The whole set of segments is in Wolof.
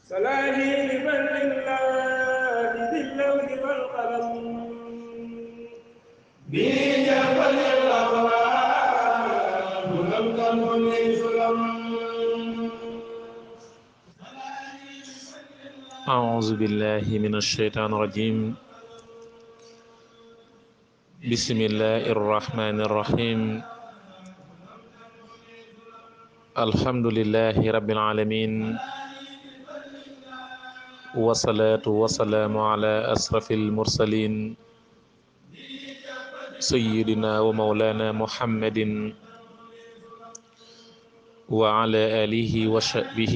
سلامي لمن لله ذي اللوح والقلم بجنب الأقلام لم تكن لي سلم. أعوذ بالله من الشيطان الرجيم. بسم الله الرحمن الرحيم. الحمد لله رب العالمين، والصلاة والسلام على أشرف المرسلين سيدنا ومولانا محمد وعلى آله وصحبه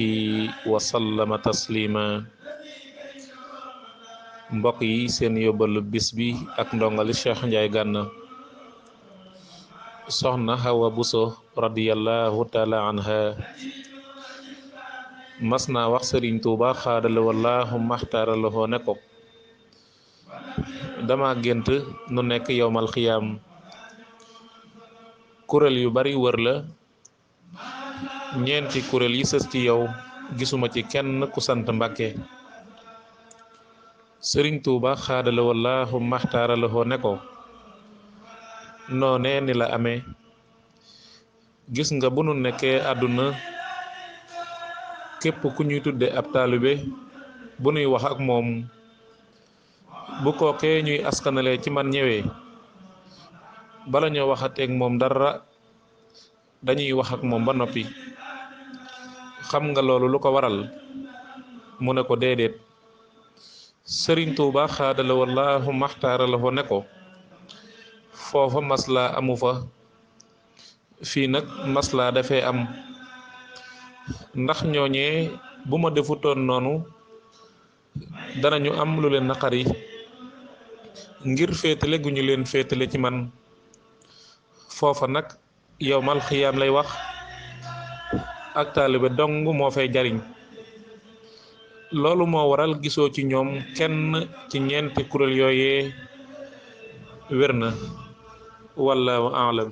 وسلم تسليما. mbokk yi, seen yóbbalu bis bi ak ndongali Cheikh Ndiaye Gana. soxna Hawa Buso radiyallahu taala anha mas naa wax Sëriñ Tuuba xaadala wallahu maxtaaralahoo ne ko, dama gént nu nekk yowmal xiyaam, kuréel yu bari wër la, ñeenti kuréel yi sës ci yow gisuma ci kenn ku sant Mbàkke. Sëriñ Tuuba xaadala wallahu maxtaaralahoo ne ko, noonee ni la amee. gis nga bu nu nekkee àdduna, képp ku ñuy tudde ab taalibe bu nuy wax ak moom, bu kookee ñuy askanale ci man ñëwee, bala ñoo waxateeg moom dara dañuy wax ak moom ba noppi. xam nga loolu lu ko waral? mu ne ko déedéet. Sëriñ Tuuba xaadala wallahu maxtaaralahoo ne ko, foofa maslaa amu fa, fii nag maslaa dafee am. ndax ñooñee bu ma defutoon noonu danañu am lu leen naqari ngir féetale gu ñu leen féetale ci man. foofa nag yowmal xiyaam lay wax, ak taalibe dong moo fay jariñ. loolu moo waral gisoo ci ñoom kenn ci ñeenti kuréel yooyee wér na. wallaahu a'lam.